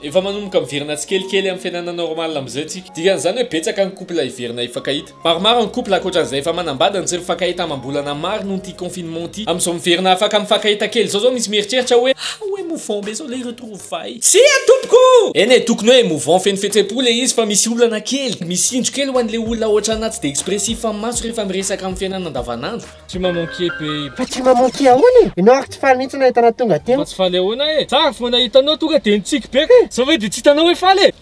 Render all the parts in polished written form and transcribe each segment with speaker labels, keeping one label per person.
Speaker 1: Efa manomboka miverina tsikelikely amin'ny fiainana normal amin'izay tsika. Dikan'izany hoe betsaka ny couple hiverina hifankahita. Maromaro ny couple ankoatran'izay efa manambady no tsy mifankahita amam-bolana maro noho ity confinement ity. Amin'izao miverina afaka mifankahita kely izao zao misy mieritreritra hoe ah ho émouvant be zao le retrouvailles. Tsia tompoko! Eny e, tokony hoe émouvant feno fihetsem-po le izy fa misy olana kely, misy indro kely ho an'le olona ohatranà tsy de expressif amin'ny maso rehefa miresaka amin'ny fiainana andavanandro. Tu m'as manqué babe.
Speaker 2: Fa tu m'as manqué ahoana e? Ianao ary tsy faly mihitsy nahita anah tonga teo.
Speaker 1: Fa tsy faly ahoana e? Za vao nahita anao tonga de nitsiky be ka! Zao ve de tsy hitanao hoe faly e?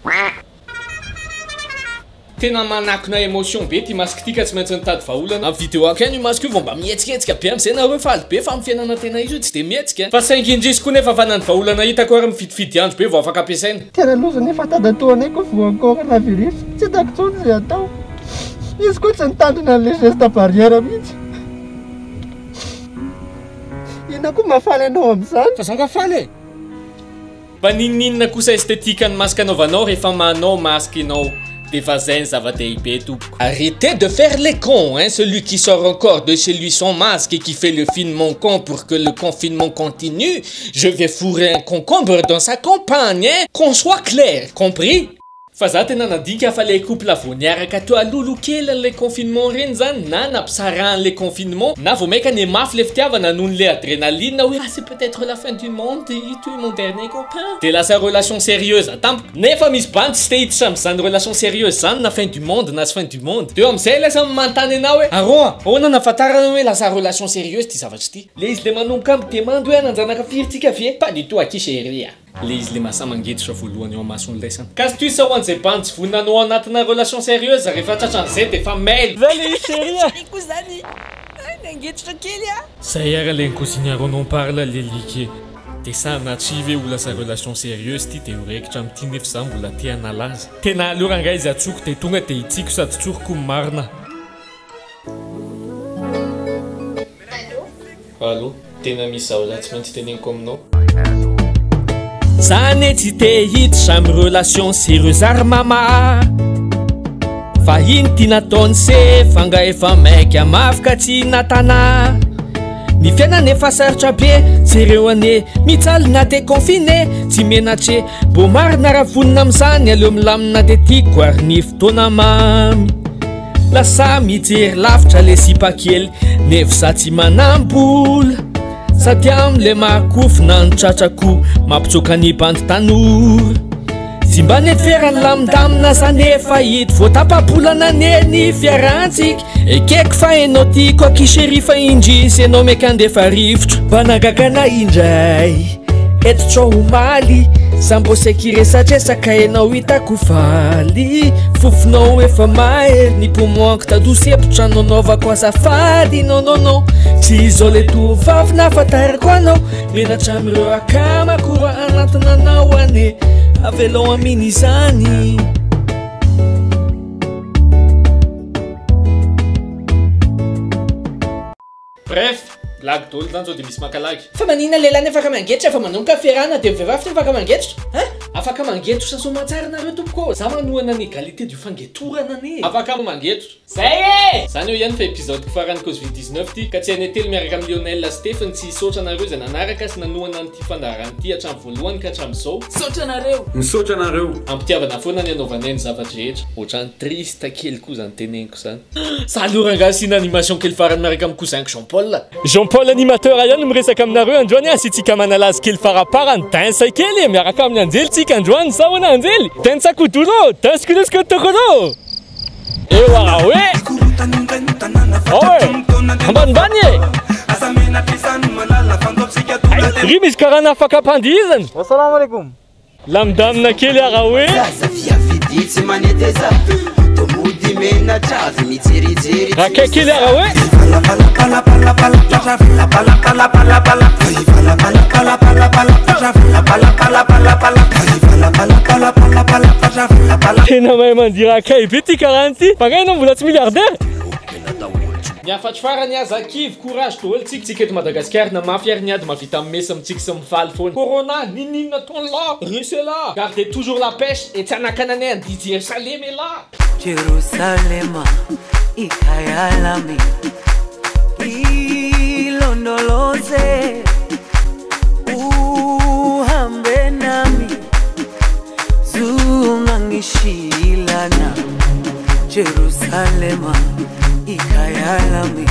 Speaker 1: Tena manakona émotion be ty masque ty ka tsy maintsy nitady vahaolana. Amin'ny vidéo ako ihany io masque io vao mba mihetsiketsika be amizay nareo faly be fa amin'ny fiainana tena izy io tsy de mihetsika. Fa saingy indrisy koa nefa fa na ny vahaolana hitako ary mifidifidy andro be vao afaka ampiasaina.
Speaker 2: Tena loza nefa dadatoanay koa voan'ny coronavirus, tsy hitako intsony izay atao. Izy koa tsy nitandrina an'ilay geste barrière mihitsy. Inona koa mahafaly anao amin'izany?
Speaker 1: Fa za nga faly e! Fa n'inon'inona kosa esthétique ny masque anaovanao rehefa manao masque enao defa zay ny zava-dehibe tompoko. Arrêtez de faire les cons hein, celui qui sort encore de chez lui sans masque et qui fait le finement con pour que le confinement continue, je vais fourrer un concombre dans sa campagne hein, qu'on soit clair, compris? Fa za tena nandinika fa le couple vao niaraka teo alohaloha kely an'ilay confinement reny zany na nampisarahan'ilay confinement na vao maika nihamafy le fitiavana noho n'le adrénaline hoe ah c'est peut-être la fin du monde tu es mon dernier copain de lasa relation sérieuse tampoka nefa misy bandy tsy te hiditra amin'izany relation sérieuse zany na fin du monde na tsy fin du monde de eo amin'izay lasa manontany anah hoe aroa ahoana nahafantarana hoe lasa relation sérieuse ty zavatra ty le izy le manomboka mi-demande hoe hananjanaka firy tsika ve pas du tout aky chérie a. Le izy le mahasahy mangetotra voalohany eo amason'laisany. Astuce ho an'izay bandy tsy vonona hanao anatina relation sérieuse rehefa tratran'izay dia efa mail.
Speaker 3: Zay le izy chérie a! Chérie koa zany nangetotra kely a!
Speaker 1: Zay ara le nikozignaro on en parle le like. De sanatria ve ho lasa relation sérieuse ty de ho raikitra amin'ity nefa za mbola te hanala azy. Tena aleo rangahy izy atsoko de tonga de hitsiko sady tsoriko ny marina. Allô? Tena misy zavatra tsy maintsy teneniko aminao. Za anie tsy te hiditra am relation sérieuse ary mama a! Fa iny ty nataony se fa nga efa maika mafy ka tsy natana Ny fiainana efa sarotra be jereo anie mijaly na de confiné tsy menatre Mbô marina raha vonona amzany aleo milamina de tiako ary ny fotoana mamy Lasa mijery lavitra le sipa kely nef za tsy manambola Sady amle makofona ny tratrako mampitsoaka ny bandy tanora Tsy mba nety lamindamina za nefa ito vao tapa-bolana anie ny fiarantsika Ekeko fa enao tiako aky chérie fa indrisy enao meka andefa rivotra Mba nahagaga anah indray Eto tsao omaly Za mbô saiky hiresadresaka enao hitako faly Fofonao efa mahery ny poumon-ko tadoa sempotra no anaovako azafady Non non non Tsy izao le tovovavy nahafantarako anao Menatra amin'ireo akamako raha hanantona anao anie Avelao aminy izany. Bref, blague daholo zany sao dia misy maka lagy.
Speaker 3: Fa maninona lehilahy ny afaka mangetra fa manomboka fiarahana dia ny vehivavy tsy afaka mangetra hein?
Speaker 1: Afaka mangetotra soamatsara nareo tompoko ô! Za manohana ny égalité du fangetorana anie e! Afaka mangetotra. Zay e! Zany eo ihany fa episode farany Cosvid 19 ty ka tsy hainay telo miaraka amin'i Lionel sy Steph ny tsy hisaotra anareo izay nanaraka sy nanohana an'ity fandaharana ity hatramin'ny voalohany ka hatramin'izao.
Speaker 3: Misaotra anareo!
Speaker 4: Misaotra anareo!
Speaker 1: Ampitiavana foana ny anaovanay ny zava-drehetra. Ohatran'ny triste kely koa zany teneniko zany. Salut rangahy asiana animation kely farany miaraka amin'ny cousin-ko Jean Paul. Jean Paul animateur ihany no miresaka aminareo androany asiantsika manalazy kely faraparany dance kely e miaraka amin'ny Anjely tsika androany sa ahoana Anjely? Dance kuduro dance kuduro tokoro Ewa hoe Ao e Ambanimbany e Ry misy karana afaka ampandihizana.
Speaker 5: Assalamu alaikum.
Speaker 1: Lamindamina kely ara hoe.
Speaker 6: Zaza fiavidia tsy maneteza To mody menatra avy mijerijery
Speaker 1: Rakay kely ara hoe. Tena mahay mandihy rakay be ty karana ty. Fa nga ianao mbola tsy milliardaire? Ny hafatro farany aza kivy, courage daholo tsika. Tsika eto Madagasikara na mafy ary ny ady mahavita mimesa mitsiky sy mifaly foana. Corona, n'inon'inona ataon'lah, resy elah. Gardez toujours la pêche et tsy hanakana anay handihy Jerusalem elah.
Speaker 7: Jerusalema ikhaya lami ilondoloze uhambe nami. Jerusalema ikhaya lami.